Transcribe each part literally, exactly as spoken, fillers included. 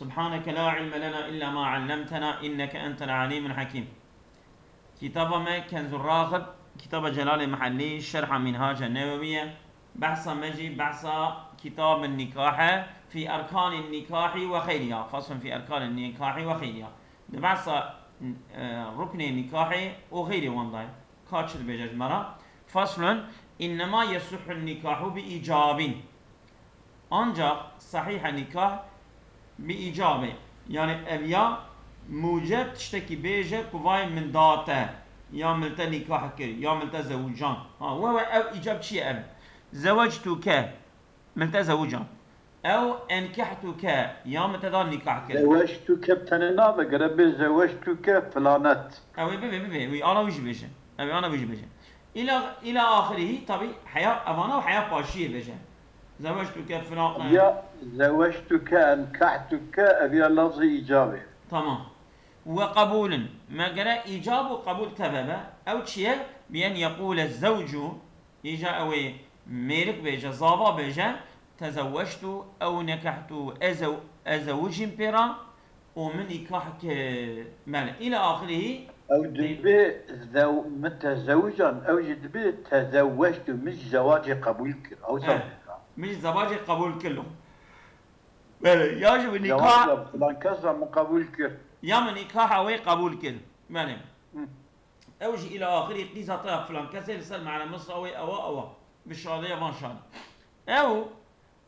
سبحانك لا علم لنا إلا ما علمتنا إنك أنت العليم الحكيم. Kitaba me Kenzur Raxib, kitaba Celalê Mihellî, şerha Mînhaca Newewî ye. Behsa me jî behsa kitabin nîkah e, fî erkanên nîkahî we xeyriya. Faslun fî erkanên nîkahî we xeyriya. Di behsa, e, ruknê nîkahê û xeyrê wan de ye. Ka çi dibêje ji me re? Faslun, innema yesihhun nîkahu bi îcabîn. Ancak sahîh e nîkah bi îcabê. Yani ev ya muceb tiştekî bêje ku vay min da te, ya min li te nîkah kir, ya min li te zewicand. Ha, we we ew îcab çi ye ev? Zewectuke, min li te zewicand. Ew enkehtuke, ya min te da nîkah kir. Zewectuke bi tenê nabe, gere bê zewectuke filanet. Ew ê bibe, bibe, wî ana wî jî bêje. Ew ê ana wî jî bêje. Îla, îla axirî, tabî heya evana û heya paşiyê bêje. Zewectuke filan. Ya zewectuke, enkehtuke, ev ya lafzê îcabê. Tamam. Ve qebûlin. Me gere îcab û qebûl teve be. Ew çi ye? Bi en yeqûle zewcu, îca ew ê mêrik bêje, zava bêje, tezewweçtu ew nekehtu, ez ew-, ez zewicîm pê re û min nîkah kir. Belê. Île axirî. Ew dibê zew-, min tezewican, ew jî dibê tezewweçtu, min jî zewacê qebûl kir. Ew Eh, min jî zewacê qebûl kir lo. Belê. Ya jî bi nîkah. Zewaca filan kes re min qebûl kir. Ya min nîkaha wê qebûl kir. Belê. Hı. Ew jî îla axirî qîza te ya filan kesê li ser mehre misra wê ewa ewa. Bi şadeya van şade. Ew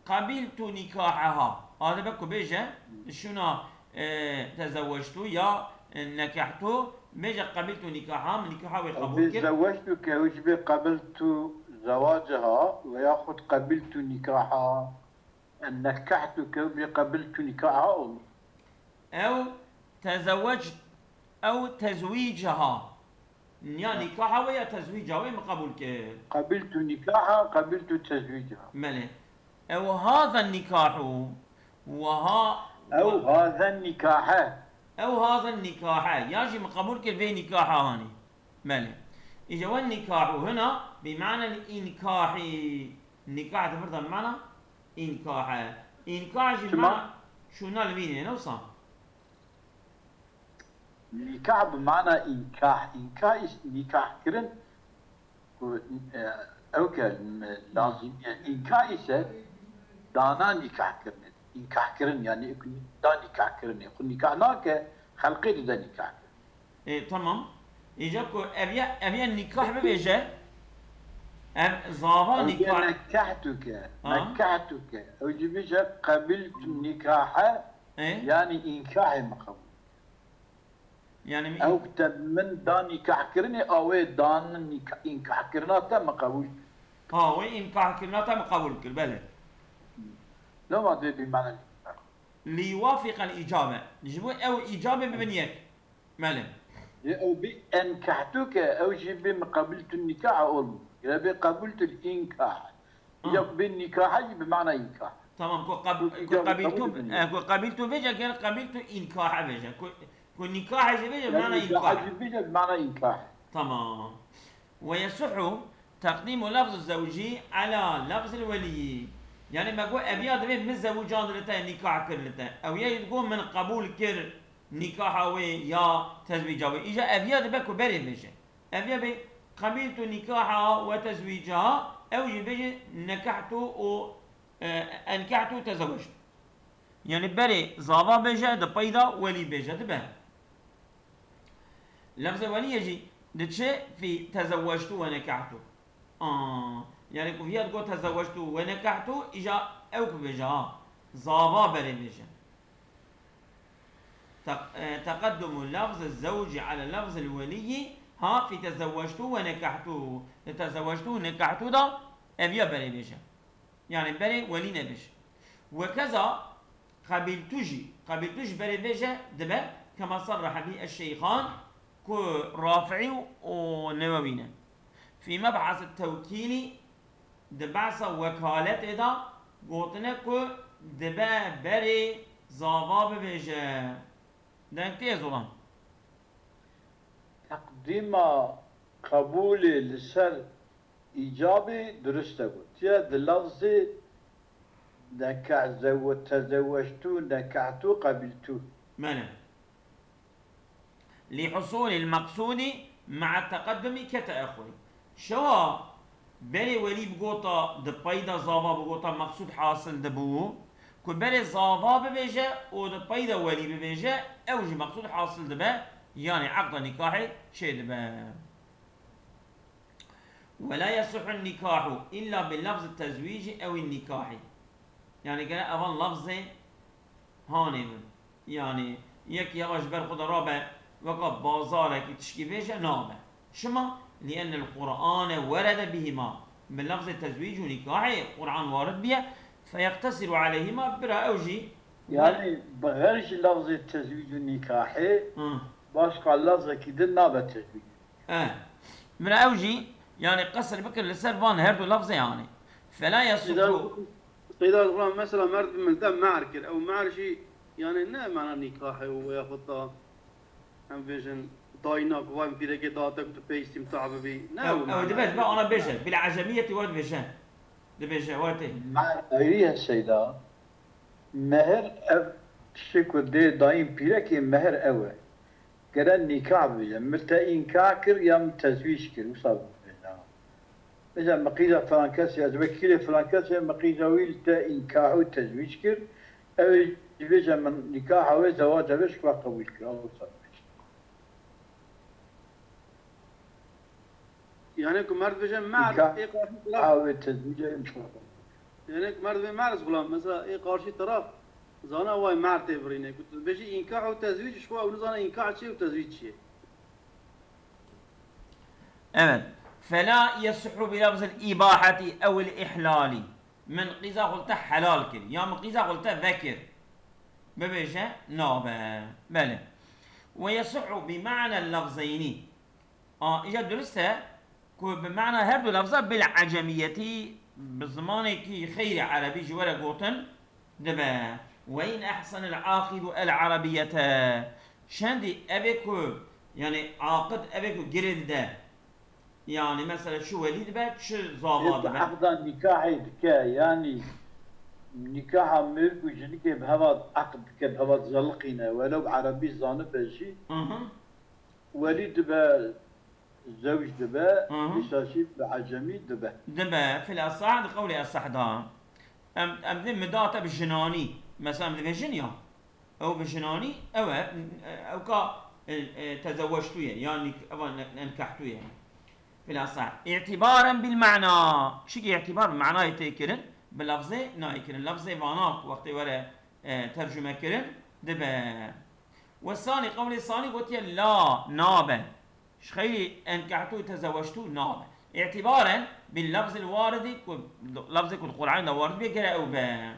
qebîltu nîkaheha. A dibe ku bêje, şûna, e, tezewwectu ya, e, nekehtu, bêje qebîltu nîkaha, min nîkaha wê qebûl kir. Zewwectu ke ew jî bê qebîltu zewaceha ve yaxud qebîltu nîkaha. Nekehtu ke ew bê qebîltu nîkaha olmaz. Ew tezewec, ew tezwîcaha. Ya nîkaha wê ya tezwîca wê min qebûl kir. Qebîltu nîkaha, qebîltu tezwîcaha. Belê. Ew haza nîkahu. Wiha. Ew haza nîkahe. Ew haza nîkahe. Ya jî min qebûl kir vê nîkaha hanî. Belê. Îja we nîkahu hina bi ma'nel înkahî. Nîkah di vir de mana? Înkahe. Înka jî çima? Mana şûna li vînê ne wisa? Nîkah bi mana înkah. Înkah îs-, nîkah kirin ku, e, ew ke, m-, lazim ye. Înkah îse dana nîkah kirinê. Înkah kirin, yani da nîkah kirinê. Xwe nîkah nake, xelqê dide nîkah kirin. E, tamam. Îca ku ev ya, ev ya nîkah bibêje, ev zava nîkah. Ew nekehtuke, ha? Nekehtuke. Ew jî bêje qebiltu nîkahe, e? Yani înkahê min qebûl. Yani min. Ew te min da nîkah kirinê, a wê dan nîka-, înkah kirina te min qebûl. Ha, wê înkah kirina te min qebûl kir, belê. Loma dê bî mane. Li yuwafiqel îcabe. Ji bo ew îcabê bibin yek. Belê. Lê ew bî enkehtuke, ew jî bî min qebiltu nîkaha olmaz. Gire bê qebultu înkah. Ah. Ya bê nîkaha jî bi mana înkah. Tamam, ku qeb-, ku qebiltu, eh, ku qebiltu bêje, gel qebiltu înkahe bêje. Ku, ku nîkahe jî bêje, yani mana nîkaha jî bêje, bi mana înkah. Tamam. Ve yesihhu teqdîmu lafzı zewcî ala lafzil weliyî. Yani me got ev ya divê min zewicand li te, nîkah kir li te. Ew ya jî digot min qebûl kir nîkaha wê ya tezwîca wê. Îja ev ya dibe ku berê bêje. Ev ya bê qebîltu nîkaha we tezwîcaha, ew jî bêje nekehtu û, e, enkehtu tezewectu. Yani berê zava bêje, di peyda welî bêje, dibe. Lefzê weliyê jî diçe fî tezewwectu we nekehtu. Aa, yani ku viya digot tezewwectu we nekehtu, îja ew ku bêje ha. Zava berê bêje. Teq-, e, teqeddumu lafzı zewci ala lafzil weliyyi ha fî tezewwectu we nekehtu. Li tezewwectu we nekehtu da ev ya berê bêje. Yani berê welî nebêje. Wekeza qebiltu jî, qebiltu jî berê bêje dibe, kema sarrehe bî eşşeyxan, ku Rafi'î û Newewî ne. Fî mebhas tewkîlî, di behsa wekaletê de gotine ku dibe berê zava bibêje. Deng tê ez olan. Teqdîma qebûlê li ser îcabî durist e gotiye, di lafzê Neka-, zewe-, tezewwectu, nekahtu, qebiltu. Bele. لحصول المقصود مع التقدم كتأخر. Şewa berê welî bigota di peyda zava bigota meqsûd hasil dibû, ku berê zava bibêje û di peyda welî bibêje, ew jî meqsûd hasil dibe, yanî eqda nîkahê çêdibe. ولا يصح النكاح إلا بلفظ التزويج أو النكاح. Yanî gere evan lafzê hanê bin. Yanî yek ya ji ber xwe de rabe weka bazarekî tişkî bêje nabe. Çima? لأن القرآن ورد بهما. Bi lafzê tezwîc û nîkahê Qur'an warid biye. فيقتصر عليهما, bira ew jî Yanî bi xêr ji lafzê tezwîc û nîkahê Hı. başqa lafzekî din nabe tezwîc. E, bira ew jî, yanî qesir bikir li ser van her du lafzê anî. فلا يصح. Qîda Quran mesela merdim milde mehr kir. Ew mehr jî yanî ne mana nîkahê û ya xwe da em bêjin dayîna ku vay pîrekê date ku tu pê îstîmtah bibî. Ne ew, ew dibe, dibe ana bêje. Bil ecemiyetî we dibêje. Dibêje, we tê. Mehr ayrî ye Seyda. Mehr ev tiştê ku dê dayîn pîrekê mehr ew e. Gere nîkah bibêje. Min te înkah kir ya min tezwîc kir. Wisa bibêje. Bêje min qîza filan kesê, ez wekîlê filan kesê, min qîza wî li te înkah û tezwîc kir. Ew ê jî bêje min nîkaha wê, zewaca wê ji xwe qebûl kir. Ew wisa bibêje. Yanî ku mer dibêje mehr ê qarşî teraf. Ew ê tezwîcê min ji xwe qebûl kir. Yanî ku mer dibê mehr, ez xulam, mesela ê qarşî teraf zana way mehr tê birîne. Ku tu dibêjî înkah û tezwîc, ji xwe ew nizane înkah çi ye û tezwîc çi ye. Evet. فلا يصح بلفظ الإباحة أو الإحلال. Min qîza xwe li te helal kir. Ya min qîza xwe li te vekir. Bibêje nabe. Belê. ويصح بمعنى اللفظين. A, îca durist e ku bi mana her du lafza bil ecemiyetî, bi zimanekî xeyrî erebî ji we re gotin, dibe. وإن أحسن العاقد العربية. Çendî ev ê ku, yanî aqid ev ê ku girê dide, yanî mesela çi welî dibe, çi zava dibe. Eqda nîkahê dike, yanî nîkaha mêrik û jinikê bi heva eqd dike, bi heva dizeliqîne, welew erebî zanibe jî. Welî dibe, zewj dibe, dîsa jî bi ecemî dibe. Dibe, fil esah, di qewlê esah de. Em, em dê midate bi jinanî. Mesela em dibêjin ya. Ew bi jinanî, ew e, ew ka, e, e, tezewwectû ye, yan nik-, ev ne-, enkehtu ye. Fil esah. Îtîbaren bil ma'na. Çikî îtîbar bi manayê tê kirin, bi lafzê nayê kirin. Lafzê vana ku wextê were, e, tercume kirin, dibe. Ve sanî, qewlê sanî gotiye la, nabe. Ji xeyrî enkehtu û tezewectu nabe. Îtîbaren bil lafzil waridî ku, lafzê ku di Qur'anê de warid bê gere ew be.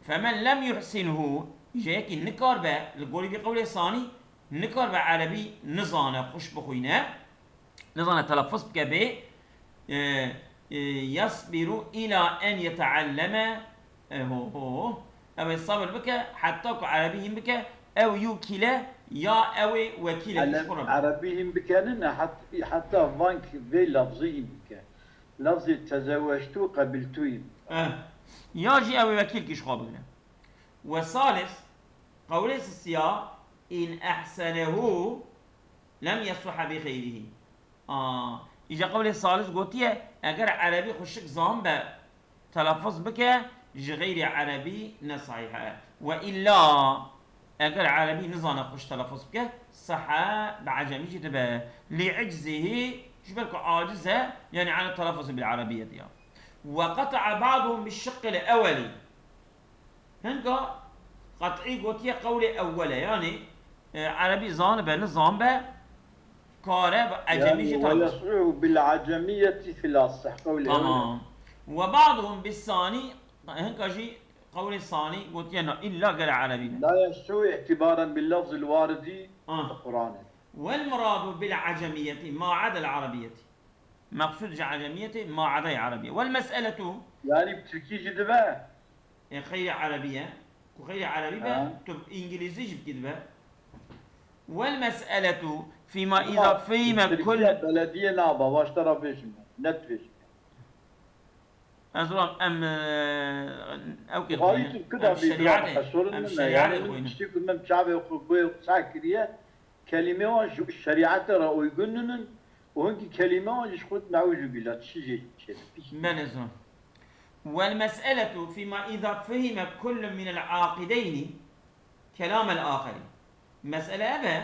Femen lem yuhsinhu, îja yekî nikar be, li gorî vî qewlê sanî, nikar be erebî nizane xweş bixwîne, nizane telafuz bike bê, e, e, yasbiru ila en yetealleme, e, ho, ho, ew ê sabir bike, heta ku erebî hîn bike, ew yukîle ya ew ê wekîlekî ji xwe re bike. Erebî hîn bike ne, ne, het-, heta van ki vê lafzî hîn bike. Lafzê tezewectu qebiltu hîn bike. Eh. Ya jî ew ê wekîlkî ji xwe bigire. Ve salis, qewlê sisiya, in ehsenehu, lem yesiha bi xeyrihî. A, îca qewlê salis gotiye, eger erebî xweşik zan be, telafuz bike, ji xeyrî erebî ne sahîh e. Ve illa, eger erebî nizane xweş telafuz bike, sehe bi ecemî jî dibe. Li iczihi, ji ber ku aciz e, yani ala telafuz bil erebiyeti ya. Ve qeta'a ba'duhum bi şiqqil eweli. Hinka qet'î gotiye qewlê ewwel e, yanî, e, erebî zanibe, nizanibe, kare bi ecemî jî tane. Ve yes'u bil ecemiyeti fil asih, qewlê ewwel e. Tamam. Ve ba'duhum bis sani, hinka jî qewlê sani gotiye na, îlla gere erebî be. La yes'u îtîbaren bil lafzil waridi fil Qur'anê. Vel muradu bil ecemiyeti ma adel erebiyeti. Meqsûd ji ecemiyetê ma edayê erebî ye. Wel mes'eletu. Yanî bi tirkî jî dibe? Ê xeyrê erebî ye. Ku xeyrê erebî be, tu îngilîzî jî bikî dibe. Wel mes'eletu fîma îza fîme kul. Tirkî belediyê nabe, waştera bêjime. Ne dibêjime. Ez wan em, e, ew kê Xalî dixwînin. tu kida Em bî şerîatê, qesorun em min e. şerîatê Yani min dixwînin. tiştê ku min çavê xwe boyê qisa kiriye, kelîmê wan ji şerîatê re uygun nînin û hinkî kelîmê wan jî ji xwe neûzubîla tiştî jê çêdibî. Belê zor. والمسألة فيما إذا فهم كل من العاقدين كلام الآخر. Mesele ev e.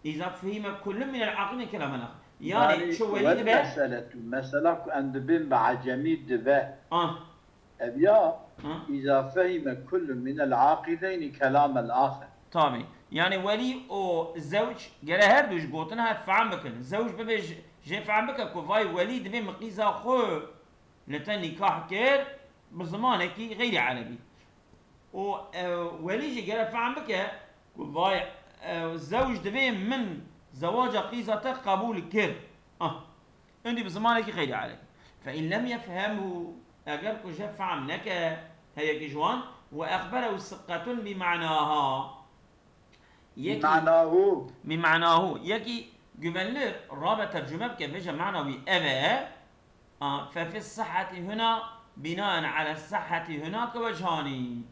إذا فهم كل من العاقدين كلام الآخر. Yani, yani çi welî dibe? Mesele tu. Mesela ku em dibên bi ecemî dibe. Ah. Ev ya, Ha? إذا فهم كل من العاقدين كلام الآخر. Tabii. Yani welî û zewc gere her du ji gotina hev fehm bikin. Zewc bibe ji, jê fehm bike ku vay welî dibê min qîza xwe li te nîkah kir bi zimanekî xeyrî erebî. Û, e, welî jî gere fehm bike ku vay, e, zewc dibê min zewaca qîza te qebûl kir. Ah. Hindî bi zimanekî xeyrî erebî. فإن لم يفهمه, eger ku jê fehm neke heyekî ji wan, وأخبره ثقة بمعناها. Yekî, بمعناه. بمعناه. Yekî güvenilir rabe tercume bike, bêje mana wî ev e. A, ففي الصحة هنا بناء على الصحة هناك وجهان.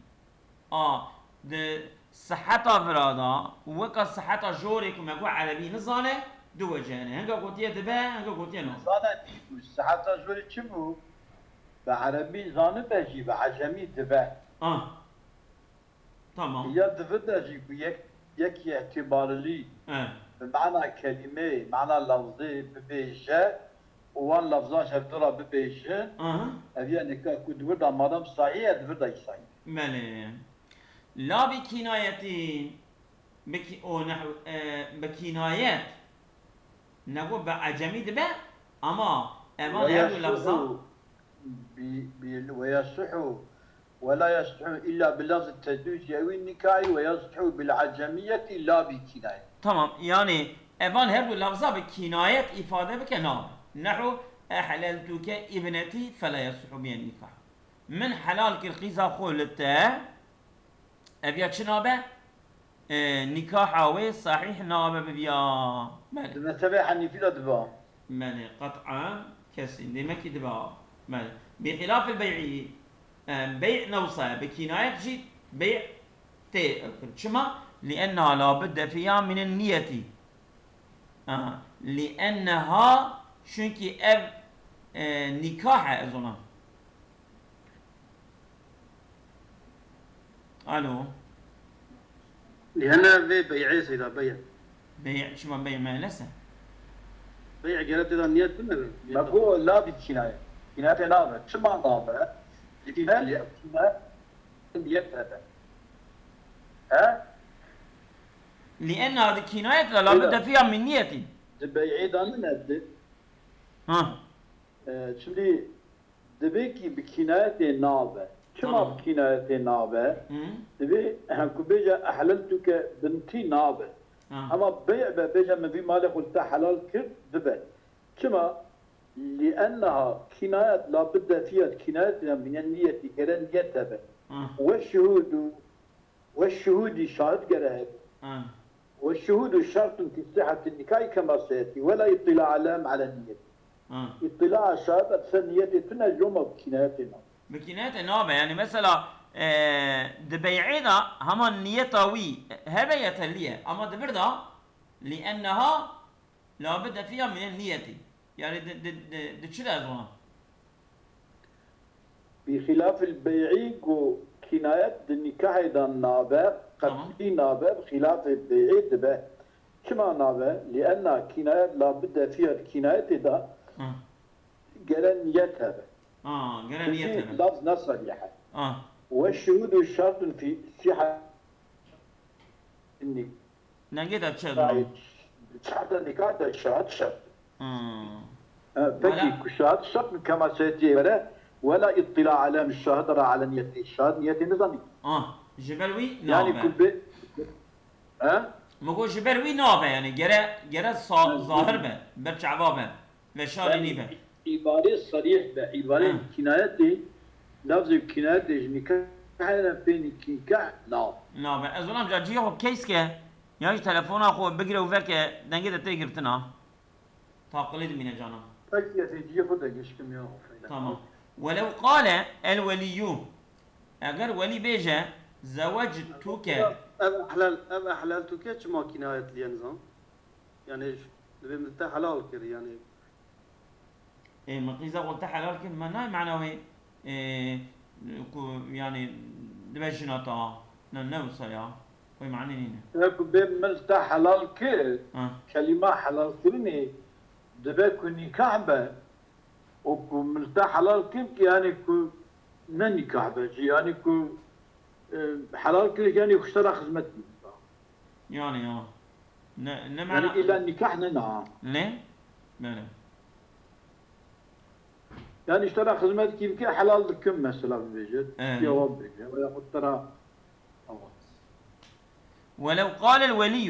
A, di siheta vira de, weka siheta jorê ku me got erebî nizane, du wece hene. Hinga gotiye dibe, hinga gotiye nabe. Zana dî bû, siheta jorê çi bû? Bi erebî zanibe jî, bi ecemî dibe. Ah. Tamam. Ya di vir de jî ku yek, yekî îtibarlî Eh. bi mana kelîmeyê, mana lafzê bibêje û wan lafzan ji hev du re bibêjin, Aha. ev ya nika ku di vir de madem sahî ye, di vir de jî sahî. Belê. La bi kînayetî, bi kî-, o nehw, e, bi kînayet. Nego bi ecemî dibe, ama evan her du lafzan. Bi, bi, ويصح، ولا يصح إلا بلفظ التجويز أو النكاح، ويصح بالعجمية لا بكناية. Tamam, yani evan her du lafza bi kînayet îfade bike nabe. Nehu, "Ehleltuke ibnetî fela yasihhu biyen nikah." Min helal kir qîza xwe li te. Ev ya çi nabe? E, nîkaha wê sahîh nabe bibiya. Belê. Di mezhebê Henîfî de dibe. Belê, qet'an kesîn. Demekî dibe. Belê. Bi xilafil bey'î, e, bey' ne wisa ye. Bi kînayet jî bey' tê ew kir. Çima? Li enneha la budde fiha minen niyetî. Ha, li enneha, çunkî ev, e, nîkah e, ez ona. Alo. Li hene vê bey'ê seyda bey'e. Bey', çima bey' me nese? Bey' gere tê de niyet bine be. Me got la bi kînayet. Kînayetê nabe. Çima nabe? Li kînayet, li kînayet niyet hebe. He? Li enna di kînayet de la budde fiha min niyetî. Di bey'ê de nine di. Ha. E, şimdi Divê kî bi kînayetê nabe. Çima bi kînayetê nabe? Divê hem ku bêje ehleltuke bintî nabe. Ama bey' be, bêje min vî malê xwe li te helal kir, dibe. Çima? Li enneha kînayet la budde fiha, kînayetê de mîne niyetî, gere niyet hebe. Ve şuhudu, ve şuhudî, şahid gere hebe. Ve şuhudu şertun fi sihheti nikahî kema seyetî ve la ittila alem ale niyetî. Ha. Îtila şahid ser niyetê tune loma bi kînayetê nabe. Bi kînayetê nabe. Yani mesela, e, di bey'ê de hema niyeta wî hebe yeterlî ye. Ama di vir de li enneha la budde fiha minen niyetî. Yani di, di, di, di çi de ez wana? Bi xilafil bey'î ku kînayet di nîkahê de nabe, qet'î nabe, bi xilafê bey'ê dibe. Çima nabe? Li enna kînayet la budde fiha, di kînayetê de gere niyet hebe. Ha, gere niyet hebe. Lafz ne sarîh e. Ha. Ve şuhudu şertun fi sihheti nikah. Nengê de çi? Şahid. Sihheta nikah de şahid şert. Hmm. E, peki, ku şahid şert mi kema seyetiyê were, wela ittila alem şahid ra ala niyeti. Şahid niyetê nizanî. Ah, ji ber wî nabe. Yani ku be, he? Min got ji ber wî nabe, yani gere, gere sa-, zahir be, ber çava be. Veşarî nîbe. Îbarê sarîh be, îbarê kînayetê, lafzê kînayetê ji nîkahê re pê nîkî nikah nabe. Nabe. Ez wana ca cihê xwe keys ke, yan jî telefona xwe bigire û veke, dengê de tê girtina. Taqilê dimîne cana. Pekî, ez ê cihê xwe de gişkim ya xwe feyda. Tamam. Welew qale el weliyyu. Eger welî bêje, zewectuke. Ev ehlel, ev ehleltuke çima kînayet liye nizam? Yani ş-, divê min te helal kir yani. Ê, min qîza xwe te helal kir, me nayê mana wê, ê, ku, yani, dibe jina te ha. Ne, ne wisa ya. Wê manê nîne. Ev ku bê min te helal kir, Ha. kelîma helalkirinê dibe ku nîkah be, û ku min te helal kir ki yani ku ne nîkah be jî, yani ku, e, helal kir yani ku ji te re xizmet bike. Yani ya. Ne, ne Yani mana. îla nîkah ne na. Ne? Böyle. Yani ji te re xizmet kî bike helal dikim mesela bibêje. Evet. Ya wan bibêje. Veya xwe te re awa. ولو قال الولي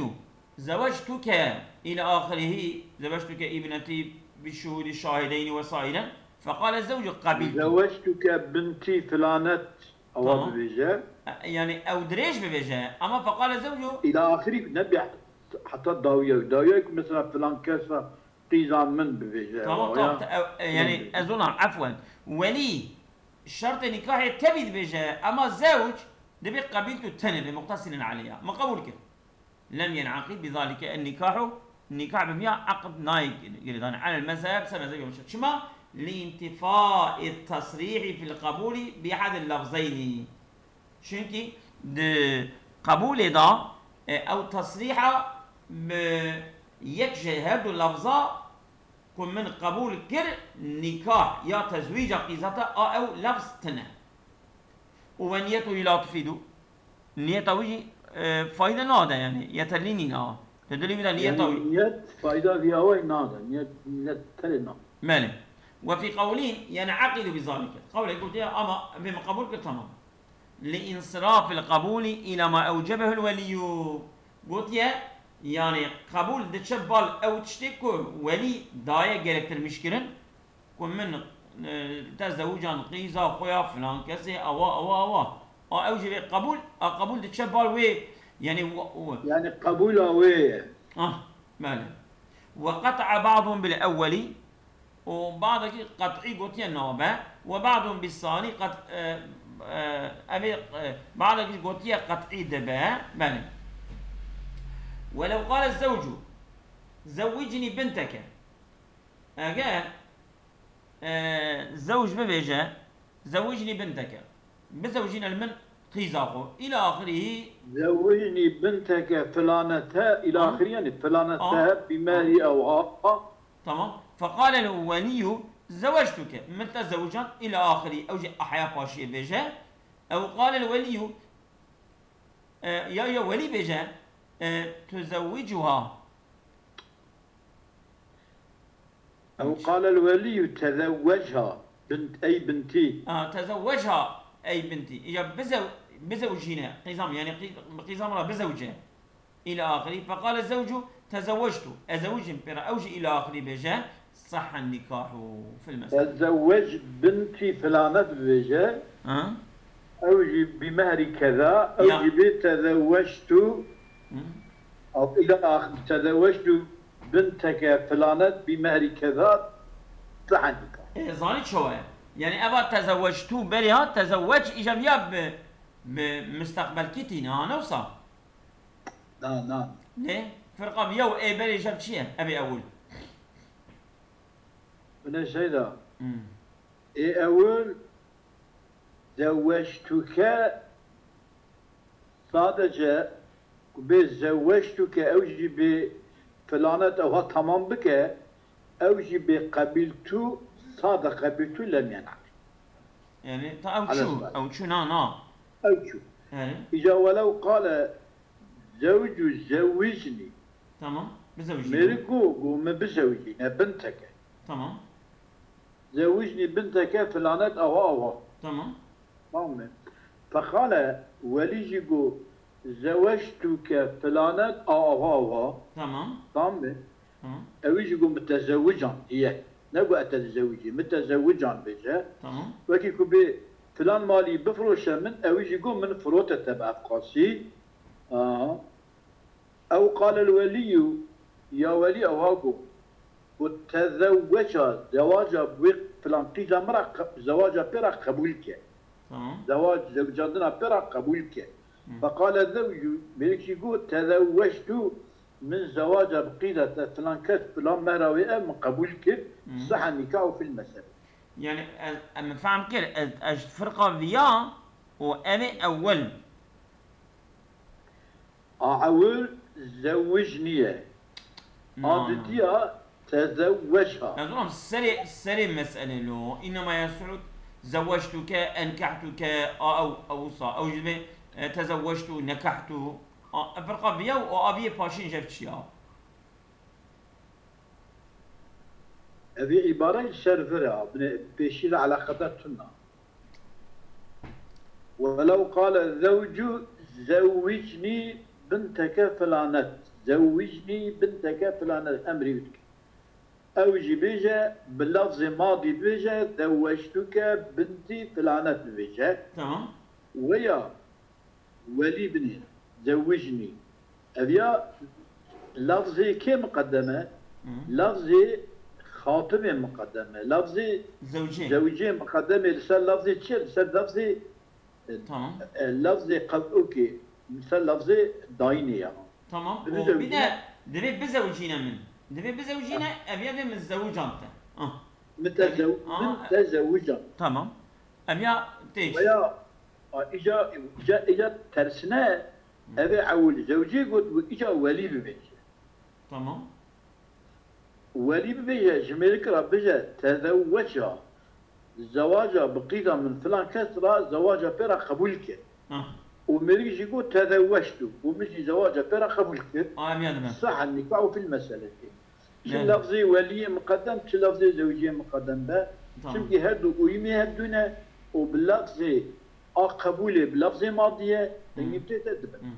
زوجتك إلى آخره، زوجتك ابنتي بالشهود الشاهدين وسائرا، فقال الزوج قبلت. Zewectuke binti filanet awa Tamam. bibêje. Yani ew dirêj bibêje, ama فقال الزوج. Îla axirî ne bi heta dawiye. Dawiye ku mesela filan kesa qîza min bibêje. Tamam, Awa tamam. ya. Ew, e, yani ez ona, afwen. Welî şertê nîkahê tevî dibêje, ama zewc dibê qebîltu tenê be muqtesirin aleyha. Min qebûl kir. Lem yenaqid bi zalike en nîkahu, nîkah bi viya eqd nayê girêdane. Alel mezheb, ser mezhebê Îmam Şafîî. Çima? Li întifai tesrîhî fil qebûlî bi ehadil lafzeynî. Çunkî di qebûlê de, e, ew tesrîha bi yek ji her du lafza ku min qebûl kir nîkah ya tezwîca qîzete a ew lefz tine. Û ve niyetu la tufidu. Niyeta wî jî, e, fayde nade yani. Yeterlî nîne a. Di dilê wî de niyeta Yani wî. niyet fayda viya wê nade. Niyet, niyet tenê nade. Belê. Ve fî qewlîn, yani aqidu bi zalike. Qewlê gotiye ama vê min qebûl kir, tamam. Li însirafil qebûlî îla ma ewcebehul weliyyu. Gotiye, yani qebûl diçe bal ew tiştê ku welî daye gerektirmiş kirin, ku min, e, te zewcan qîza xwe ya filan kesê, awa, awa, awa. A ew jî vê qebûl, a qebûl diçe bal wê, yani w-, w-, Yani qebûla wê ye. Ah, belê. Ve qet'a ba'dun bil ewweli, û badekî qet'î gotiye nabe, ve ba'dun bis sani qet-, e, e, evê, e, badekî gotiye qet'î dibe, belê. Welew qale zewcu, zewwicnî binteke. Eger, e, zewc bibêje, zewwicnî binteke. Bizewcîne li min qîza xwe. Îla axirî. Zewicnî binteke filanete, îla Ha. axirî yani filanete Ha. bi mehrî ewha. Tamam. Feqale lehu weliyyu zewectuke. Min te zewicand îla axirî. Ew jî ahya paşiyê bêje. Ew qale lehu weliyyu, e, ya, ya welî bêje, e, tuzewwicuha. Ew qale el weliyyu tezewwecha bint ey binti. Ha, tezewwecha ey binti. Îca bizew-, bizewcîne. Qîzam, yani qî-, qîzam ra bizewce. Îla axirî. Feqale zewcu tezewwectu. Ezewicim pêra. Ew jî îla axirî bêje. Sahhen nikahu fil mesele. Tezewwec binti filanet bibêje. Ha? Ew jî bi mehrî keza. Ew Ya. jî bê tezewwectu. Hı. Ew îla ax-, tezewwectu binteke filanet bi mehrî keza. Sahhen nikah. E, zanî çawa ye? Yani eva tezewwectu berê ha, tezewwec îca viya bi, bi mustaqbelkî tîne ha, ne wisa? Na, na. Ne? Firqa bi yew ê berê jev çi ye? Evê ewil. Bine şeyda. Hmm. Ê ewil zewweştuke sadece ku bê zewweştuke ew jî bê filanet ewha tamam bike, ew jî bê qebiltu sade qebiltu lem yenaq. Yani ta ew Ala çû, sual. Ew çû na na. Ew çû. Yani Îca welew qale zewcu zewicnî. tamam. Bizewjî. Mêrik got, got min bizewicîne binteke. Tamam. Zewicnî binteke filanet awa awa. Tamam. Tamam mı? Fekale welî jî got zewectuke filanet a awa awa. Tamam. Tamam mı? Tamam. Ew jî got mitezewican diye. Ne got etezewicî, mitezewican bêje. Tamam. Wekî ku bê filan malî bifiroşe min, ew jî got min firote te bi efqasî. Aha. Ew qale el weliyyu, ya welî ewa got. Got tezewweca, zewaca bi wê filan qîza min re qe-, zewaca pê re qebûl ke. Tamam. Zewac, zewcandina pê re qebûl ke. Hı. Feqale zewcu, mêrik jî got, tezewwectu, min zewaca bi qîza te filan kes, filan mehra wê ev min qebûl kir, Hı. Sihha nikahu fil mesele. Yani ez, ez min fehm kir, ez, ez ji firqa viya û ev ê ewil. A ewil zewicniye. A Na, na. didiya tezewweca. Ez olam serê, serê meselê lo. Înema yesûd zewectuke, enkehtuke, a ew, ew wisa. Ew jî dibê, e, tezewwectu, nekehtu. A, e, firqa viya û a viyê paşîn jev çiya. Evî îbare li ser vir e, binê pêşî re eleqedar tune. Welew qale zewcu zewwicnî binteke filanet. Zewwicnî binteke filanet. Emrî wî dike. Ew jî bêje, bi lafzê madî bêje, zewwectuke binti filanet bêje. Tamam. Weya Welî binê, zewicnî. Ev ya lafzê kê miqedem e? Hı. Lafzê xatibê miqedem e. Lafzê Zewcê. zewcê miqedem e. Li ser lafzê çi? Li ser lafzê, e, Tamam. e, lafzê qev-, okê. Li ser lafzê dayînê ya. Tamam. Bi O bir de zewcîne. Divê bizewcîne min. Divê bizewcîne, Ah. ev ya dê min zewicante. Ah. Min te Ev- zew-, Aha. min te zewicant. Tamam. Ev ya têş. Veya A, îca, îca, îca tersine, Hı. ev ê ewil zewcê got, û îca welî bibêje. Tamam. Welî bibêje, ji mêrik re bêje, tezewweca, zewaca bi qîza min filan kes re zewaca pê re qebûl kir. Ha. Û mêrik jî got, tezewweçtu. Û min jî zewaca pê re qebûl kir. A, em ya dibe. Sahha nikahu fil meseletê. Çi Yani. lafzê weliyê miqedem, çi lafzê zewciyê miqedem be. Tamam. Çimkî her du uyumê hev du ne û bi lafzê a qebûlê bi lafzê madiyê Hı. dengê tê de dibe. Hı.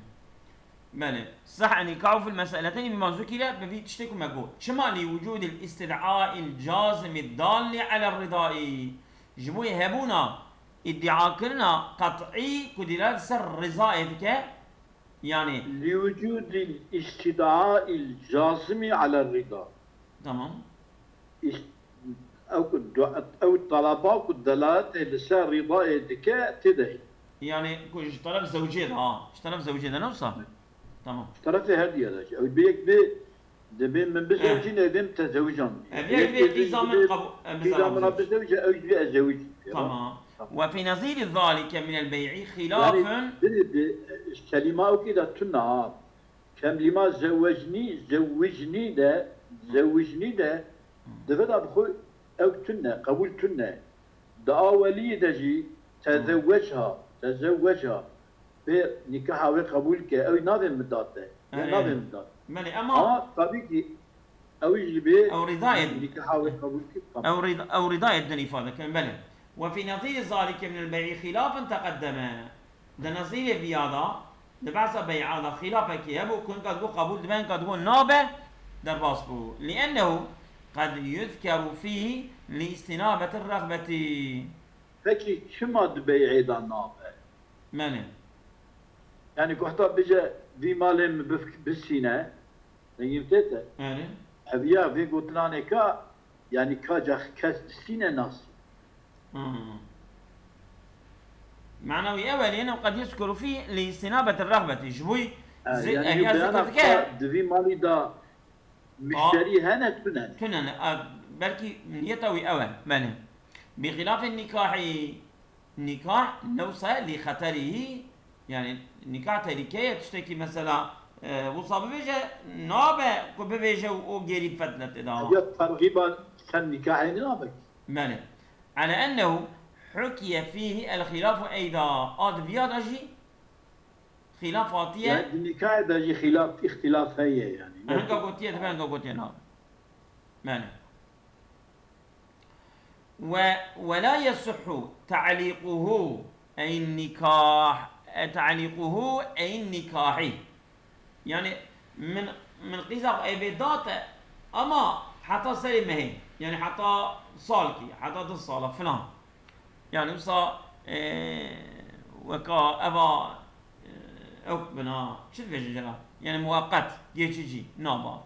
Belê. Sahha nikahu fil meseleteyn bima zukire, bi vî tiştê ku me got. Çima li wucudil istid'ail cazimi dalli ala ridai? Ji bo hebûna îdiakirina qet'î ku dîlar ser rizayê dike, Yani. Li wucudil îstîdail cazimî ala rida. Tamam. Îst-, ew ku dua-, ew talaba ku delaletê li ser rîdayê dike tê de heye. Yani ku ji teref zewcê de, ha. Ji teref zewcê de ne wisa? Evet. Tamam. Ji terefê her diye de. Ew bi yek bê Dibê min Eh. bizewicîne, dibê min tezewicam. Ev yek dibê qîza min qebû-, em Qîza min bizewicî. Bizewicî, ew jî ez zewicî. Tamam. Tamam. Ve fî nezîrî zalike minel bey'î Yani, xilafun. Biri bi, e, kelîma ew kî de tune ha. Kelîma zewecnî, zewicnî de, Hı. zewicnî de, Hı. dibe de bi xwe ew tune, qebûl tune. Di a weliyê de jî Hı. tezewwec ha, tezewwec ha. Pê nîkaha wê qebûl ke, ew navê min date. Ya Erê. navê min date. Belê, ema Ama tabii ki ew jî bê Ew rîdayê nîkaha wê qebûl kir, tamam. Ew rîd-, ew rîdayê din îfade kirin, belê. Ve fî nezîrî zalike minel bey'î xilafun teqeddeme. Di nezîrê viya da, di behsa bey'a da xilafekî hebû, ku hinka dibû qebûl dibe, hinka dibû nabe, derbas bû. Li'ennehu qed yuzkeru fîhî li îstînabeti rexbetî. Pekî çima di bey'ê de nabe? Menê. Yani ku heta bêje vî malê min bif-, bisîne, dengê min tê te. Yani? Ev ya vê gotinanê ka, yani ka ca kes disîne nasî. Hmm. Mana wî ew e, lêne qed yuzkeru fî li îstînabeti rexbetî. Ji bo Ha, zê-, yani ev ya beyana zikir dike. Ka di vî malî da Mişterî hene, tune ne. Tune ne. A, belkî niyeta wî ew e. Belê. Bi xilafê nîkahî, nîkah newsa li xeterî, yani nîkah tehlîke ye, tiştekî mesela, e, wisa bibêje, nabe ku bibêje û o gêrî fetne tê de. Ya terxîba ser nîkahê nabe. Belê. Ala ennehu hukiye fîhî el xilafu eyda. A di viya de jî Xîlaf hatiye. Yani di nîkahê de jî xîlaf, îxtîlaf heye yani. Hinga gotiye dibe, hinga gotiye nabe. Belê. Ve, ve la yesihhu ta'lîquhu ey nîkah, e, ta'lîquhu ey nîkahî. Yani min, min qîza xwe ê vê date, ama heta serê mehê. Yani heta salkî, heta du sala filan. Yani wisa, e, weka eva, e, ew bina, çi dibêjin jê re? Yani muweqqet, geçici, naba.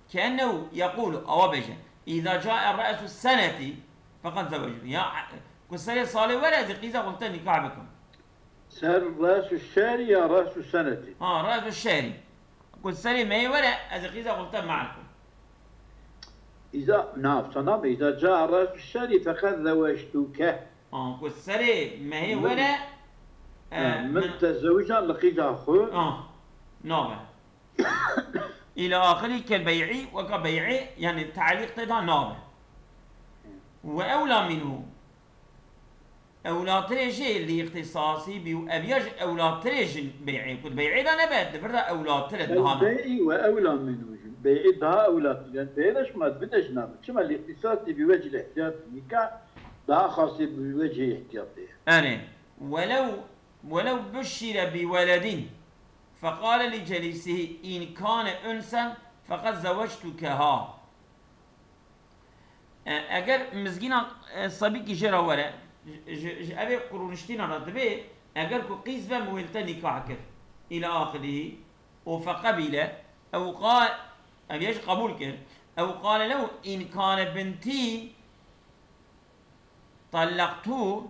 Keennehu yekulu, awa bêje. Îza cae re'su senetî, Feqet zewectu. Ya, ku serê salê were ez ê qîza xwe li te nîkah bikim. Ser resu şerî ya resu senetî. Ha, resu şerî. Ku serê mehê were ez ê qîza xwe li te mehl kim. Îza, na, sana be, îza ca resu şerî feqet zewectûke. Ha, ku serê mehê were e, min te zewijan li qîza xwe. Ha, nabe. Îla axirî kel bey'î, weka bey'ê, yani talîq tê de nabe. Ve ewla minhu. Ewlatirê jî li îxtîsasî bî û ev ya ji ewlatirê ji bey'ê, ku di bey'ê de nebe, di vir de ewlatir e, diha ne. Bey'î ve ewla minhu jî. Bey'î daha ewlatir e. Yani bey'ê de şima dibide ji nabe. Çima li îxtîsasî bi wecî ihtiyat nîkah daha xasî bi wecî ihtiyatê ye. Erê. Welew, welew buşşîre bi weledîn. Feqale li celîsihî, în kane unsen feqed zewectukeha. E, eger mizgîna, e, sebîkî jê re were, ji, ji, ji evê qurûniştîna re dibê, eger ku qîz be min wê li te nîkah kir, îla axirî, û feqebîle, ew qa-, ev ya jî qebûl kir, ew qale lehu, în kane bintî, tellaqtu,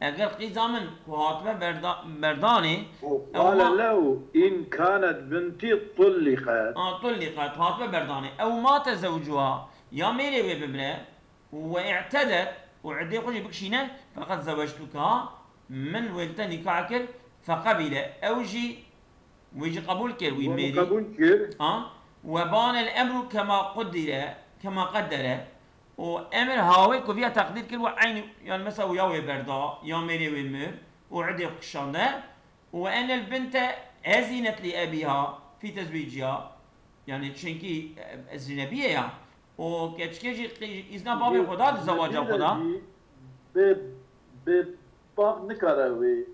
eger qîza min ku hatibe berda-, berdanê, ew Qale ma- lehu in kanet bintî tulliqet. A, tulliqet, hatibe berdanê. Ew mate zewcuha, ya mêrê wê bimre, we i'tedet, û idê xwe jî bikişîne, feqet zewectuka, min wê li te nîkah kir, feqebîle, ew jî, wê jî qebûl kir, wî Wê mêrî. Qebûl kir. A, we banel emru kema qudire, kema qedere, û emir hawê ku viya teqdîr kir, we eynî, yani mesela ya wê berda, ya mêrê wê mir, û idê xwe kişande, û enel binte ezînet li ebiha fî tezwîciha, yani çinkî, e, ecnebiye ya, û keçikê jî qî-, îzna bavê xwe da, di zewaca xwe da. Bi, bi bav nikare wê,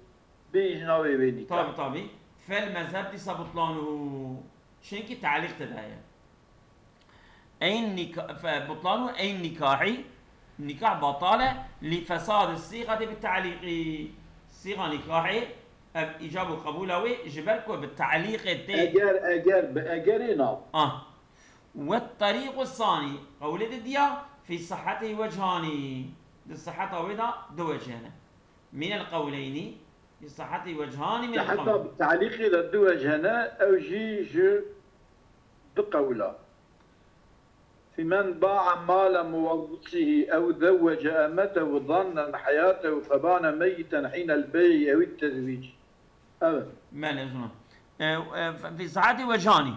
bi îzna wê wê nîka. Tabi, tabi. Fel mezheb dîsa butlanu, çinkî talîq tê de ye. Eyn nika-, fe-, butlanu eyn nikahî, nikah batal e, li fesadi sîxatê bi talîqî. Sîxa nikahê, ev îcab û qebûla wê ji ber ku bi talîqê tê. Eger, eger, bi egerê nav. Ah. Ve terîqu sanî, qewlê di diya, fî sihetê wecanî. Di siheta wê de du wecih hene. Minel qewleynî, fî sihetê wecanî minel qewleynî. Siheta bi talîqê de du wecih hene, ew jî ji du qewla. Fi men ba'a male muwerrisihi ew zewwece emetehu zannen heyatehu febane meyyiten hinel bey'i ew tezwîc. Evet. Belê, zûna. E, e, fi saeti wecanî.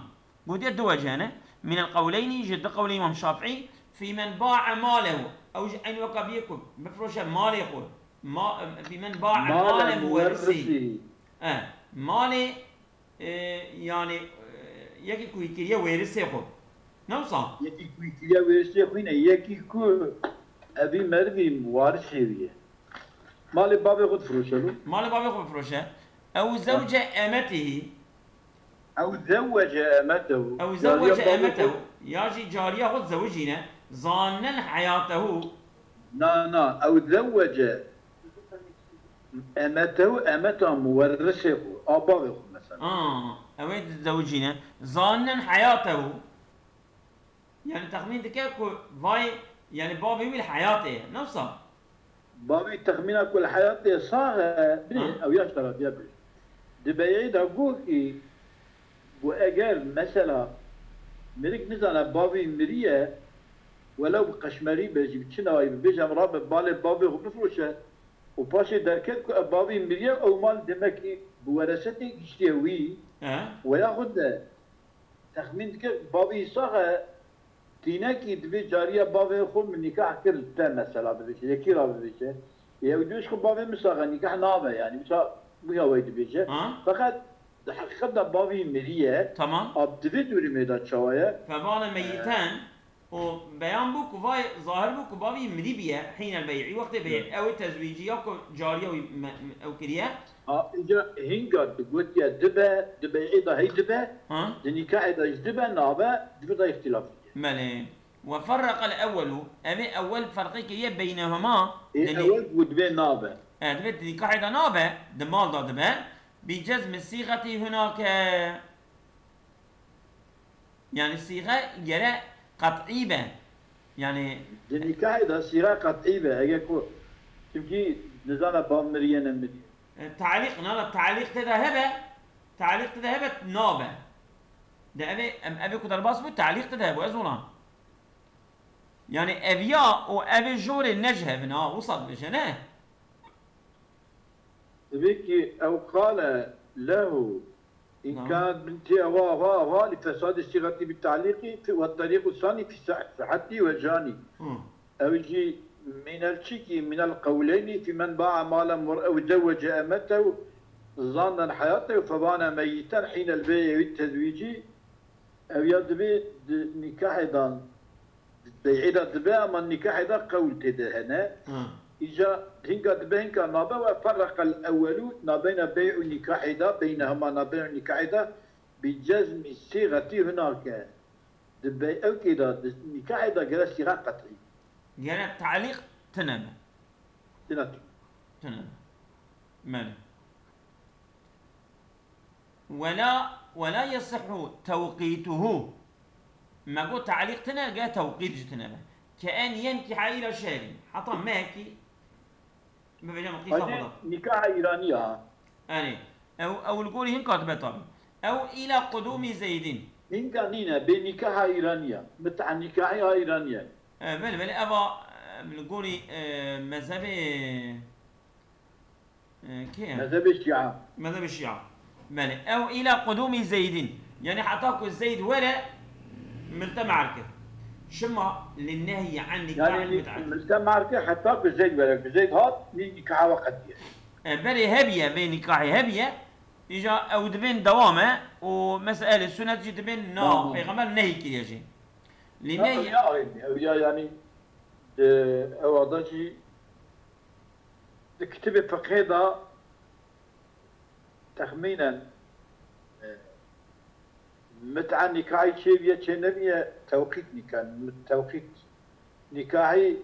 Gotiye du wece hene. Minel qewleynî, ji du qewlê Îmam Şafîî. Fi men ba'a malehu. Ew jî eyn weka biyê ku bifroşe malê xwe. Ma, e, fi men ba'a male muwerrisî. E, malê E, yani, e, yekî ku wî kiriye wêrisê xwe. Ne wisa? Yekî ku wî kiriye wêrisê xwe ne, yekî ku evî merivî warisê wî ye. Malê bavê xwe difiroşe lo. Malê bavê xwe bifiroşe. Ew zewce emetihî. Ew zewwece emetehu. Ew zewwece emetehu. Ya jî cariya xwe dizewicîne. Zannen heyatehu. Na, na. Ew zewwece Emetehu emeta muwerrisê xwe, a bavê xwe mesela. A, ew ê dizewicîne. Zaninen heyatehu. Yani texmîn dike ku vay, yani bavê wî li heyatê ye. Ne wisa? Bavê texmîna ku li heyatê ye sax e, binê ew yaş terafiya bêje. Di beyê de got ki, got eger mesela mirik nizane bavê miriye, welew bi qeşmerî be jî, bi çi navayî be, bêje em rabe balê bavê xwe bifroşe, û paşê derket ku ev bavê miriye, ew mal demekî bi weresetê giştiye wî. He. Weyaxud de texmîn dike bavê sax e, tînekî divê cariya bavê xwe min nîkah kir li te mesela bibêje, yekî ra bibêje. Ew dibêje ku bavê min sax e, nîkah nabe yani, wisa wîya wê dibêje. Ha. Feqet di heqîqet de bavê miriye. Tamam. A di vê durumê de çawa ye? Fevane meyiten. Û beyan bû ku vay zahir bû ku bavî mirî biye hînel bey'î, wextê bey'î ew ê tezwîcî ya ku cariya wî me-, me-, ew kiriye. Ha, îca hînga digotiye dibe, di bey'ê de hey dibe, ha? Di nîkahê de jî dibe, nabe, di vir de îxtîlaf dibe. Belê. Ve ferreqel ewwelu, ev ê ewwel ferqê kiriye beynehuma. Ê ewwel got dibê nabe. E, dibê di nîkahê de nabe, di mal de dibe. Bi cezmi sîxetî hunake. Yani sîxe gere qet'î be. Yani Di nîkahê de sîga qet'î be, eger ku, çimkî nizana bav miriye ne miriye. E, talîq, nala talîq tê de hebe, talîq tê de hebe nabe. De evê, em, evê ku derbas bû, talîq tê de hebû, ez olan. Yani ev ya û evê jorê ne ji hev in, ha, wisa dibêje, ne? Dibê ki ew qale lehu, in Tamam. kanet binti ewa, ewa, ewa, li fesadî sîgatî bi talîqî, fi, ve tarîqu sanî fi sah-, sihetî ve canî. Hı. Ew jî mînel çîkî, mînel qewleynî, fi men ba'a malen mur-, ew zewwece emetehu, zannen heyatehu, febane meyiten hînel bey'e wî tezwîcî. Ew ya dibê di nîkahê dan, bey'ê de dibe, ama nîkahê de qewl tê de hene. Hı. Îca hinka dibe, hinka nabe, ve ferreqel ewwelu, nabeyna bey'u nîkahê de, beynehuma, nabeyna nîkahê de, bi cezmî sîgatî hunake. Di bey-, ew kê de, di nîkahê de gere sîga qet'î. Gere talîq tine be. Tine tu. Tine be. Belê. Wela, wela yesihhu tewqîtuhu. Me got talîq tine, gere tewqît jî tine be. Ke en yenkiha îla şehrî. Heta mehekî bibêje min qîsa Hacî, xwe da. nîkaha Îranî ya. Erê. Ew, ew li gorî hinka dibe tabî. Ew îla qudûmî Zeydîn. Hinka nîne, bê nîkaha Îranî ya. Mit'a nîkahî ha Îranî ye. E, belê, belê, eva, e, li gorî, e, mezhebê, e, kê ye? Mezhebê Şîa. Mezhebê Şîa. Belê. Ew îla qudûmî Zeydîn. Yani heta ku Zeyd were, min te mehr kir. Çima? Li nehyi an nikahil Yani mut'ati. min te mehr kir heta ku Zeyd were. Ku Zeyd hat, nî nîkaha we qediye. E, berê hebiye, vê nikahê hebiye. Îca ew dibên dewam e û mesela ehlê sunnet jî dibên na, Tamam. Pêxember nehî kiriye jî. Li Ya, nehyi ya, ew ya yani, e, ew ada jî di kitêbê fiqhê de texmînen, e, mit'a nikahî çêbiye, çê nebiye, tewqît nîkan, mit-, tewqît nikahî,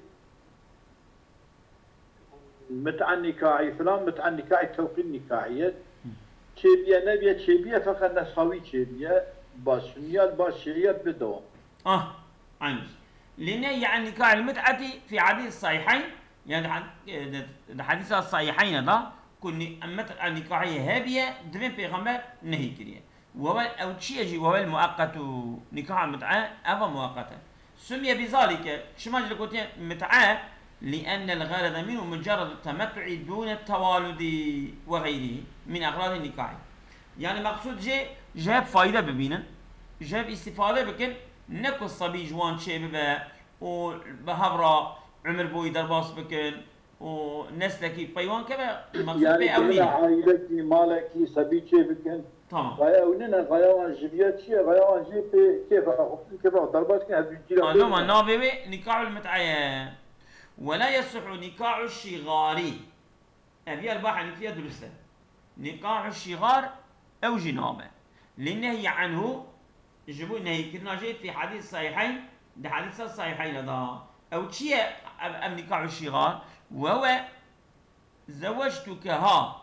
mit'a nikahî filan, mit'a nikahî tewqît nikahî ye. Çêbiye nebiye, çêbiye, feqet nesxawî çêbiye, ba sunniya, ba şiiye bi dewam. Ah, aynı. Li nehyi an nikahil mut'ati fi hadîs sahihayn, yani had-, e, di, di hadîsa sahihayn da, ku ni-, mut'a nikahî hebiye, dibên Pêxember nehî kiriye. Wewe ew çi ye jî, wewe muaqqetu, nikaha mut'a, eva muaqqet e. Sumiye bi zalike, çima jî li gotiye mut'a, li ennel gherede minhu mucerredu temettu'i dûne tevaludi ve geyrihi min egradi nikahî. Yani meqsûd jê, ji hev fayde bibînin, ji hev îstîfade bikin, ne ku sebî ji wan çêbibe û bi hev re umir boyî derbas bikin û neslekî pey wan keve, meqsûd pê Yani ew bimine nîne. Ailekî, malekî, sebî çê bikin. Tamam. Raya ew nîne, raya wan ji viya çi ye? Raya wan jî pê kêfa xwe bikin, kêfa xwe derbas bikin, hevdû cîra A, pê loma bikin. navê wê nikahu mut'a ye. Wela yesihu nikahu şîgarî. Ev ya Ebu Henîfeya durust e. Nikahu şîgar ew jî nabe. Li nehyi anhu, ji bo nehîkirina jê fî hadîs sahihayn, di hadîsa sahihayna da. Ew çi ye ev, ev nikahu şîgar? Wewe zewectukeha,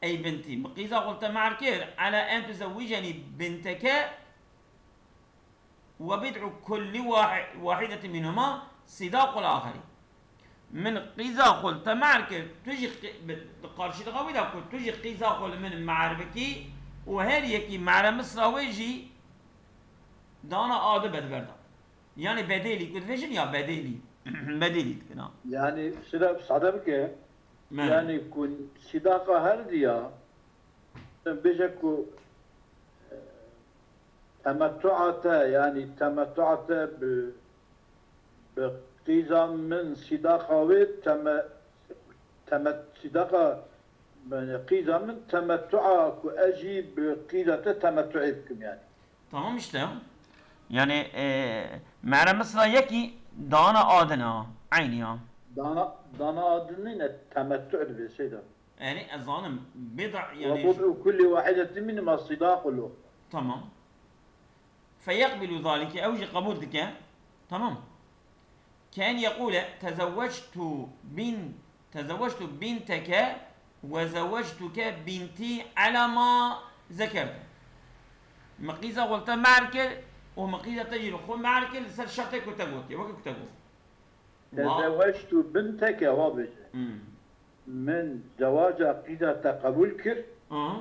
ey bintî. Min qîza xwe li te mehr kir, ala en tuzewwicenî binteke, Ve bid'u kulli wahi-, wahidetin minhuma sidaqul ahari. Min qîza xwe li te mehr kir, tu jî qi-, bi, di qarşîlixa wî de ku tu jî qîza xwe li min mehr bikî û her yekî mehre misra wê jî dana a di be di ber de. Yani bedêlî ku dibêjin ya bedêlî. Bedêlî dikin ha. Yani sira sade bike. Me. Yani ku sîdaqa her diya, bêje ku, e, temettu'a te, yani temettu'a te bi, bi qîza min sîdaqa wê teme-, temet-, sîdaqa, yani qîza min temettu'a ku ez jî bi qîza te temettu'ê bikim yani. Tamam işte. Yani, e, mehre misra yekî dana adina, aynı ya. Dana, dana adin nîne, temettu dibê seyda. Yani ez zanim bid'a Ve yani. bud'u kulli wahidetin minhuma sidaqul ukhra. Tamam. Feyekbilu zalike, ew jî qebûl dike. Tamam. Ken yekule tezewwectu bin, tezewwectu binteke ve zewwectuke binti ala ma zekerte. Min qîza xwe li te mehr kir û min qîza te jî li xwe mehr kir li ser şertê ku te gotiye, wekî ku te got. Wa- Tezewectu binteke, wa bêje. Hmm. Min zewaca qîza te qebûl kir. Aha.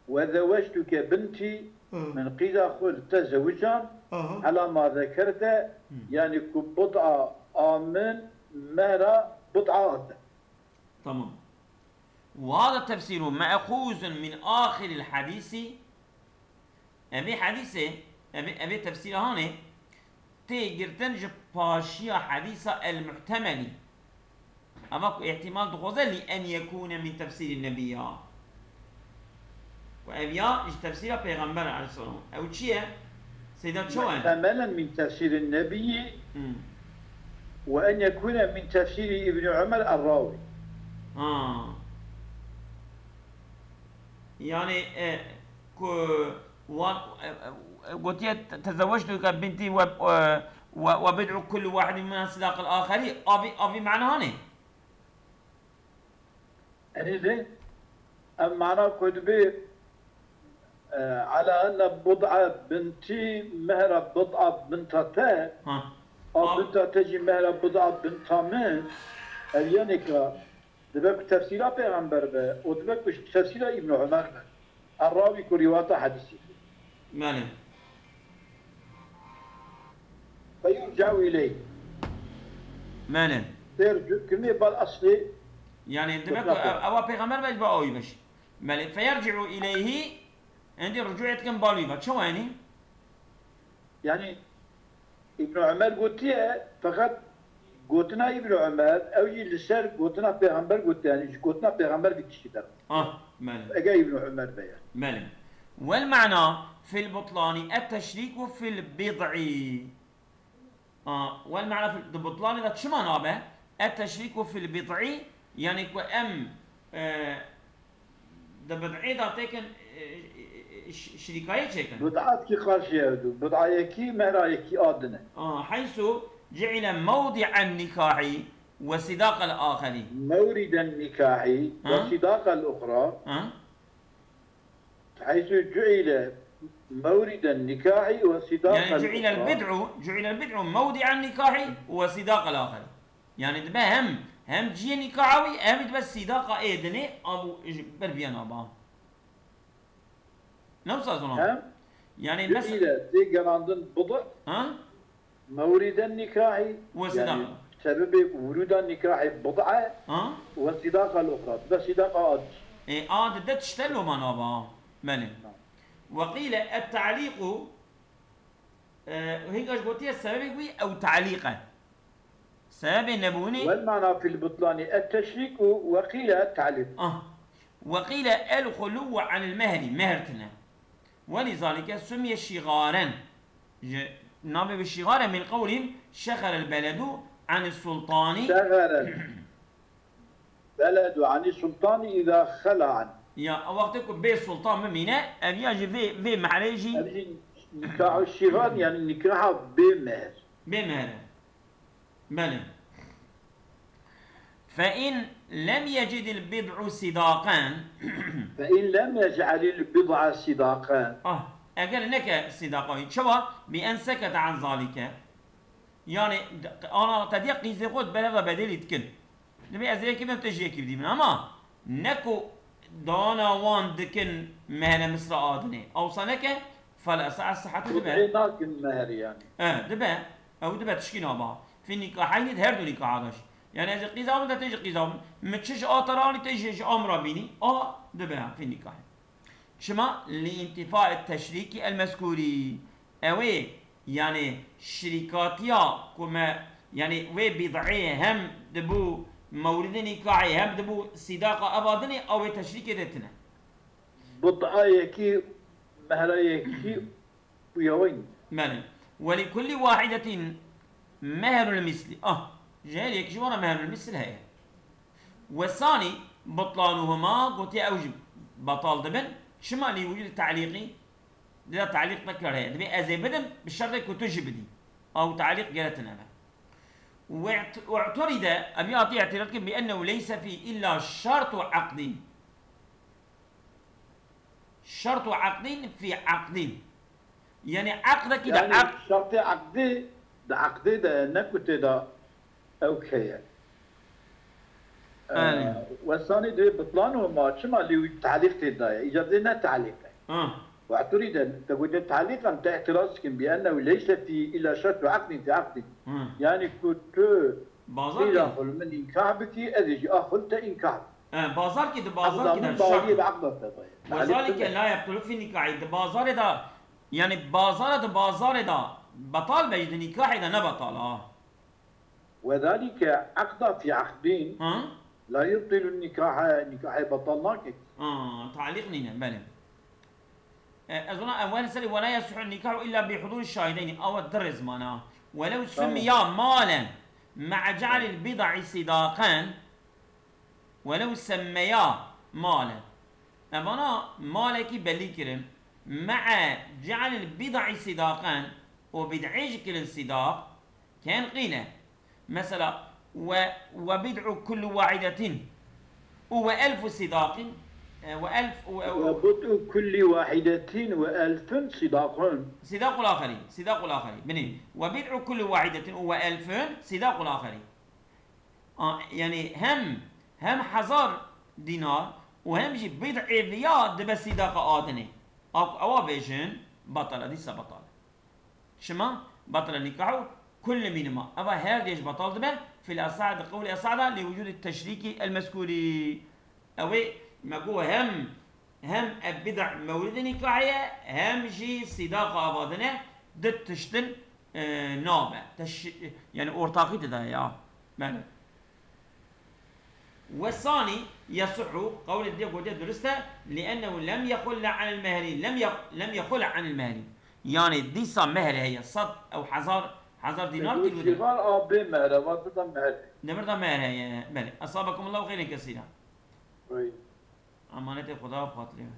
Ve zewectuke bintî, Hı. Min qîza xwe li te zewican, Aha. Ela ma zekerte, Hı. Yanî ku bid'a a min mehra bid'a a te. Tamam. Ve hada tefsîru me'xûzun min axiril hadîsî. Evê hadîsê, evê, evê tefsîra hanê, tê girtin ji paşiya hadîsa el-muhtemelî. Eva ku îhtimal dixwaze li en yekûne min tefsîrî nebî ya. Ku ev ya ji tefsîra Pêxember aleyhisselam. Ew çi ye? Seyda çawa ye? Muhtemelen min tefsîrî nebî Hmm. Ve en yekûne min tefsîrî Îbnî Ömer er-Rawî. Ha. Yani, e, ku wan, e, e, gotiye te-, tezewectuke bintî ve, e, ve, ve bid'u kullu wahidin minha sidaqil axeri. Avî, avî mana hanê? Erê lê, em mana ku dibê, e, ala enne bid'a bintî mehra bid'a binta te, Ha. a Av- binta te jî mehra bid'a binta min, ev yanê ka Dibe ku tefsîra Pêxember be û dibe ku ji tefsîra Îbn Umer be. Errawî ku rîwata hedîsê kir. Belê. Feyurce'u ileyh. Belê. Tê ricû kirmê bal eslê. Yani dibe ku Gotina ev, ewa Pêxember be, ji be awî be jî. Belê. Feyerci'u ileyhi, endî ricûyê dikin bal wî ve. Çawa yanî? Yani Îbn Umer gotiye, feqet gotina Îbn Umer, ew jî li ser gotina Pêxember gotiye, yanî ji gotina Pêxember vî tiştî derxist. Ah, belê. Eger Îbn Umer be ya. Belê. Wel ma'na fil butlani et teşrîku fil bid'i. Ah, wel ma'na fil, di butlanê de çima nabe? Et teşrîku fil bid'i, yanî ku em, e, Di bid'ê de têkin, e, e, e, ş-, şirîkayê çêkin. Bid'at kî qarşî ev du. Bid'a yekî, mehra yekî a din e. Aa, heysu ci'ile mewdi'en nikahi ve sidaqel axeri. Mewriden nikahi ve Ha? sidaqel uxra. Ha? Heysu ci'ile mewriden nikahi ve sidaqel Yani ci'ilel uxra. bid'u, ci'ilel bid'u mewdi'en nikahi ve sidaqel axeri. Yani dibe hem, hem cihê nîkaha wî, hem dibe sîdaqa ê dinê, a bû ji ber viya naba. Ne wisa zona? Hem Yani mes- cihî de tê gerandin bid'a, Ha? mewrîden nîkahî, Ve yani sîdaqa. sebebê wurûda nîkahî bid'a, Ha? Ve sîdaqa l-uxra, dibe sîdaqa a dî. E, a dide tişte loma naba. Belê. Tamam. Ve qîle et-ta'lîqu, e, hînga ji gotiye sebebê wî ew ta'lîq e. Sebebê nebûnê Wel mana fil butlani et-teşrîk û we qîle et-ta'lîq. Ah. Ve qîle el-xulû anil mehri, mehr tine. Welîzalike sumye şîgaren. Ji navê bi şîgare min qewlîn şexerel beledu anis sultani. Şexerel beledu anis sultani îza xela an. Ya, a wextê ku bê sultan bimîne, ev ya ji vê, vê mehrê jî Ev jî nikahu şîgan, yani nikaha bê mehr. Bê mehr e. Belê. Fe in lem yecidil bid'u sidaqen. Fe in lem yec'alil bid'a sidaqen. Ah, eger neke sîdaqa wî. Çawa? Bi en sekete an zalike. Yani, ana te diye qîzê xwe bereva bedelî dikin. Dibê ez yekî bim, tu jî yekî bidî min. Ama ne ku dana wan dikin mehre misra adinê. Awsa neke, fel esah sihhatu dibe. Bid'ê nakin mehr yani. E, dibe. Ew dibe tişkî naba. Fî nîkaheyni, her du nîkaha da jî. Yani ez ji qîza bim, te jî qîza bim. Min çi ji a te re anî, te jî ji a min re bînî. A dibe fî nîkahê. Çima? Li întifaet teşrîkî el mezkûrî. Ew ê, yani şirîkatiya ku me, yani wê bîd'ê hem dibû mewrîdê nîkahê hem dibû sîdaqa evadinê, ew ê teşrîkê de tine. Bid'a yekî, mehra yekî û yewin. Belê. Ve li kulli wahidetin mehrul misli. Ah, ji her yek ji wan re mehrul misl heye. Ve sani butlanuhuma, gotiye ew jî betal dibin. Çima? Li wicûd ta'lîqî, dida ta'lîq tekrar heye. Dibê ez ê bidim, bi şertê ku tu jî bidî. Ew ta'lîq gere tune be. Ve i'tiride, em ya hatî îtiraf kirin, bi ennehu leyse fî illa şertu aqdîn. Şertu aqdîn fî aqdîn. Yani aqdekî de Yani aqd. şertê aqdê, di aqdê de ne ku tê de Ew keye. Belê. Wesanê dê bitlan û ma çima lê wî tehlîq tê daye? Îca dê ne tehlîq e. Ha. Wehtûrî de te gote tehlîqan te îtiraz dikin bi ennehu leyse fî îla şertu eqdîn fî eqdîn. Ha. Yani ku tu Bazar îla ki. xul min înkah bikî, ez ê jî a xul te înkah bikim. Ha, bazar ki di bazar Eqda ki min de bawiyê şart. bi eqda te daye. Wezalike la yebtulu fi nikahi di bazarê de, yani bazara di bazarê de betal be ji di nikahê de ne betal ha. Wezalike eqda fî eqdîn Ha? la yubtilu nikahe, nikahê betal nake. Aa, talîq nîne, belê. E, ez ona evel serî wela yasihhu nikahu illa bi hudûri şahideynî. Awa di rêzmana. Welew summiya malen ma'a ce'lil bid'i sidaqen. Welew semmeya malen. Evana malekî belî kirin. Ma'a ce'lil bid'i sidaqen û bid'ê jî kirin sidaq. Ken qîle. Mesela, we, we bid'u kullu wahidetin. U we elfu sidaqin. E, we elf, we, Ve bid'u kulli wahidetin ve elfun sidaqun. Sidaqul aheri. Sidaqul aheri. Binî. We bid'u kullu wahidetin u we elfun sidaqul aheri. A, yani hem, hem hezar dinar u hem jî bid'ê viya dibe sidaqa adinê. Ak, ewa bêjin, batala, dîsa batala. Şima batala nikahu kulli mînima. Eva her dêj batal dibe. Fil esah de qewlê esah de li vücudî teşrîkî el mezkûrî. Ew ê me got hem, hem ev bid'a mewridi nikahê ye, hem jî sîdaqa avadine di tiştin, e, nabe. Teş-, yani ortaxî tida ya. Belê. Wesanî yasihhu, qewlê dê gotiye durist e, li'ennehu lem yexulle anil mehri, lem ye-, lem yexulle anil mehri. Yani dîsa mehr heye, sed ew hezar, hezar dinar tî Jî var a bê mehre, va dida mehr. Demir da mehr heye, belê. Esabekumullahu xeyren kesîra. Oy. Emanetê Xuda bi xatirê me.